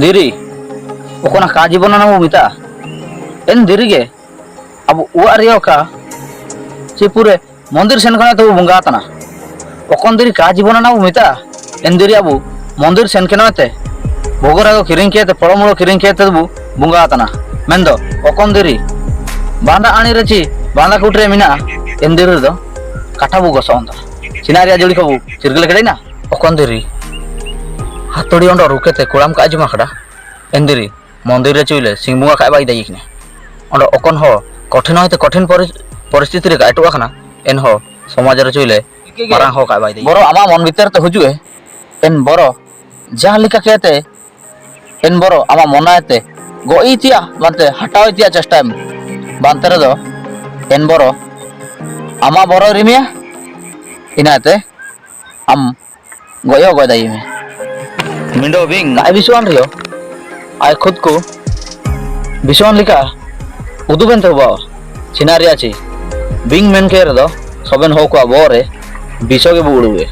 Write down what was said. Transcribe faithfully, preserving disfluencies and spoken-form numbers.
ᱫᱤᱨᱤ, ᱚᱠᱚᱱᱟ ᱠᱟ ᱡᱤᱵᱚᱱ ᱟᱱᱟ ᱵᱚ ᱢᱮᱛᱟᱜᱼᱟ? ᱮᱱ ᱫᱤᱨᱤ ᱜᱮ, ᱟᱵᱚ ᱚᱲᱟᱜ ᱨᱮᱭᱟᱜ ᱠᱟ ᱪᱮ ᱯᱩᱨᱟᱹ ᱢᱚᱱᱫᱤᱨ ᱥᱮᱱ ᱠᱷᱚᱱ ᱛᱮᱵᱚ ᱵᱚᱸᱜᱟ ᱟᱛᱟᱱᱟ᱾ ᱚᱠᱚᱱ ᱫᱤᱨᱤ ᱠᱟ ᱡᱤᱵᱚᱱ ᱟᱱᱟ ᱵᱚ ᱢᱮᱛᱟᱜᱼᱟ? ᱮᱱ ᱫᱤᱨᱤ ᱟᱵᱚ ᱢᱚᱱᱫᱤᱨ ᱥᱮᱱ ᱠᱷᱚᱱ ᱛᱮ ᱵᱷᱚᱜᱚ ᱨᱟᱜᱚ ᱠᱤᱨᱤᱧ ᱠᱮᱛᱮ, ᱯᱷᱚᱲᱚ ᱢᱩᱲᱚ ᱠᱤᱨᱤᱧ ᱠᱮᱛᱮ ᱵᱚ ᱵᱚᱸᱜᱟ ᱟᱛᱟᱱᱟ᱾ ᱢᱮᱱᱫᱚ ᱚᱠᱚᱱ ᱫᱤᱨᱤ ᱵᱟᱸᱫᱟ ᱟᱲᱮ ᱨᱮ ᱪᱮ ᱵᱟᱸᱫᱟ ᱠᱩᱴ ᱨᱮ ᱢᱮᱱᱟᱜᱼᱟ, ᱮᱱ ᱫᱤᱨᱤ ᱨᱮᱫᱚ ᱠᱟᱴᱟ ᱵᱚ ᱜᱚᱥᱚ ᱚᱱᱫᱟ᱾ ᱪᱤᱱᱟ ᱨᱮᱭᱟᱜ ᱡᱩᱲᱤ ᱠᱚ ᱵᱚ ᱪᱤᱨᱜᱟᱹᱞ ᱠᱮᱫᱟᱭᱱᱟ᱾ ᱚᱠᱚᱱ ᱫᱤᱨᱤ ᱦᱟᱛᱩᱲᱤ ᱚᱸᱰᱚ ᱨᱩᱠᱮᱛᱮ ᱠᱩᱲᱟᱢ ᱠᱟᱜ ᱡᱚᱢᱟ ᱠᱷᱟᱰᱟ᱾ ᱮᱱ ᱫᱤᱨᱤ ᱢᱚᱱᱫᱤᱨ ᱨᱮ ᱪᱩᱭᱞᱮ ᱥᱤᱝ ᱵᱚᱸᱜᱟ ᱠᱟᱜ ᱵᱟᱭ ᱫᱟᱭᱤ ᱠᱟᱱᱟ᱾ ᱚᱸᱰᱮ ᱚᱠᱚᱱ ᱦᱚ ᱠᱚᱴᱷᱤᱱ ᱦᱚᱭᱛᱮ ᱠᱚᱴᱷᱤᱱ ᱯᱚᱨᱤ-, ᱯᱚᱨᱤᱥᱛᱷᱤᱛᱤ ᱨᱮ ᱠᱟᱜ ᱮᱴᱩᱜ ᱟᱠᱟᱱᱟ, ᱮᱱᱦᱚ ᱥᱚᱢᱟᱡᱽ ᱨᱮ ᱪᱩᱭᱞᱮ ᱢᱟᱨᱟᱝ ᱦᱚ ᱠᱟᱜ ᱵᱟᱭ ᱫᱟᱭᱤ᱾ ᱵᱚᱨᱚ ᱟᱢᱟᱜ ᱢᱚᱱ ᱵᱷᱤᱛᱤᱨ ᱛᱮ ᱦᱤᱡᱩᱜ ᱮ, ᱮᱱ ᱵᱚᱨᱚ ᱡᱟᱦᱟᱸ ᱞᱮᱠᱟ ᱠᱟᱛᱮ, ᱮᱱ ᱵᱚᱨᱚ ᱟᱢᱟᱜ ᱢᱚᱱᱮ ᱛᱮ ᱜᱚᱜ ᱤᱫᱤᱭᱟ, ᱵᱟᱝᱛᱮ ᱦᱟᱴᱟᱣ ᱤᱫᱤᱭᱟ ᱪᱮᱥᱴᱟᱭ ᱢᱮ᱾ ᱵᱟᱝᱛᱮ ᱨᱮᱫᱚ ᱮᱱ ᱵᱚᱨᱚ ᱟᱢᱟᱜ ᱵᱚᱨᱚ ᱨᱤᱢᱤᱭᱟ, ᱤᱱᱟᱹᱛᱮ ᱟᱢ ᱜᱚᱭᱚ ᱜᱚᱭ ᱫᱟᱭᱤ ᱢᱮ᱾ ᱢᱤᱸᱰᱚ ᱵᱤᱝ ᱟᱭ ᱵᱤᱥᱣᱟᱱ ᱨᱤᱭᱚ, ᱟᱭ ᱠᱷᱩᱫ ᱠᱚ ᱵᱤᱥᱣᱟᱱ ᱞᱮᱠᱟ ᱩᱫᱩᱵᱮᱱ ᱛᱮ ᱦᱚᱵᱟᱣᱟ᱾ ᱪᱤᱱᱟ ᱨᱮᱭᱟᱜ ᱪᱮ ᱵᱤᱝ ᱢᱮᱱ ᱠᱮ ᱨᱮᱫᱚ ᱥᱚᱵᱮᱱ ᱦᱚᱲ ᱠᱚᱣᱟᱜ ᱵᱚᱦᱚᱜ ᱨᱮ ᱵᱤᱥᱚ ᱜᱮ ᱵᱚ ᱩᱲᱩᱜᱮ᱾